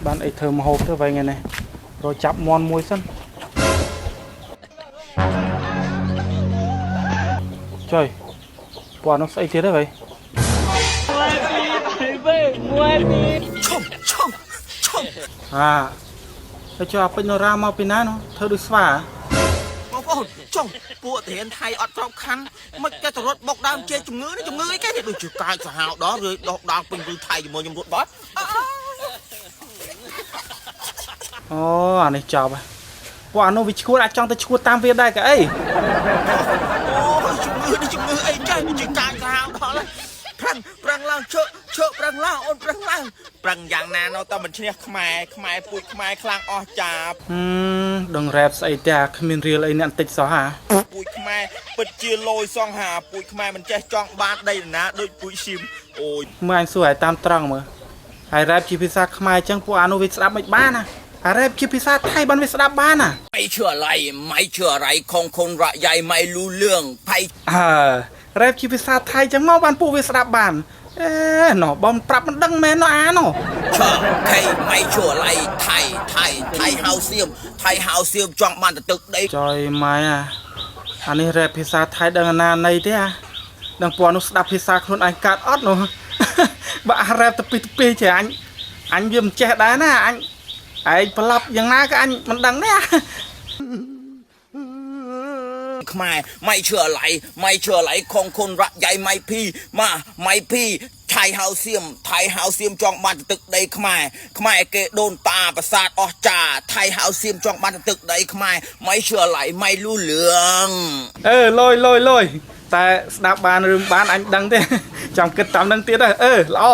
បានអីធ្វើម្ហូបទៅវិញថ្ងៃនេះរកចាប់មន់មួយសិនចុយពណ៌នោះស្អីទៀតហ៎វ៉ៃ ឈុំឈុំឈុំ អាហើយចុះអាពេជ្រនរាមកពីណានោះធ្វើដូចស្វា បងប្អូនចុងពួកទាហានថៃអត់ក្របខ័ណ្ឌមិនចេះតែរត់បុកដើមជេជំងឺនេះជំងឺអីគេនេះដូចជាកាចសាហាវដល់រឿយដោះដល់ពេញឬថៃជាមួយខ្ញុំរត់បាត់ អូអានេះចប់ហើយពួកអានោះវាឈួតអាចចង់ទៅឈួតតាមវាដែរកអី អូជំងឺនេះជំងឺអីចេះដូចជាកាចសាហាវដល់ហើយប្រឹងប្រឹងឡើងជើជើប្រឹងឡើងអូនប្រឹងឡើងប្រឹងយ៉ាងណានៅតែមិនឈ្នះខ្មែរខ្មែរពូជខ្មែរខ្លាំងអស់ចា ហឹមដឹងរ៉េបស្អីទេអាគ្មានរៀលអីអ្នកបន្តិចសោះហា ពូជខ្មែរពិតជាលយសងហាពូជខ្មែរមិនចេះចង់បានដីនរណាដូចពូជស៊ីមអូយ មើលអញសួរឲ្យតាមត្រង់មើលហើយរ៉េបជាភាសាខ្មែរអញ្ចឹងពួកអានោះវាស្ដាប់មិនបានណាអារ៉េបជាភាសាថៃបានវាស្ដាប់បានណា ไม่เชื่ออะไรไม่เชื่ออะไรของคนระใหญ่ไม่รู้เรื่องไพ่ អើរ៉េបជាភាសាថៃចឹងមកបានពួកវាស្ដាប់បានអេណោះបងប្រាប់មិនដឹងមែនណោះអាណោះ เชื่อใครไม่เชื่ออะไรไทยไทยไทยเฮาเซียมไทยเฮาเซียมจองบ้านแต่ตึกได้ ចុយម៉ែអាអានេះរ៉េបភាសាថៃដឹងអាណាណីទេអាដឹងពួកនោះស្ដាប់ភាសាខ្លួនឯងកាត់អត់នោះ បើអារ៉េបទៅពីទៅពីចេះអញអញវាមិនចេះដែរណាអញឯងប្រឡាប់យ៉ាងណាក៏អញមិនដឹងដែរអា ខ្មែរไม่เชื่ออะไรไม่เชื่ออะไรของคนระใหญ่ไม่พี่มาไม่พี่ไทยเฮาเซียมไทยเฮาเซียมจองบ้านแต่ตึกได้ខ្មែរខ្មែរគេដូនតាประสาทអស្ចារ្យថៃហៅសៀមចង់បានទឹកដីខ្មែរไม่เชื่ออะไรไม่รู้เรื่อง អឺលយលយលយតែស្ដាប់បានឬមិនបានអញដឹងទេ ចាំគិតតាមនឹងទៀតទៅអឺល្អ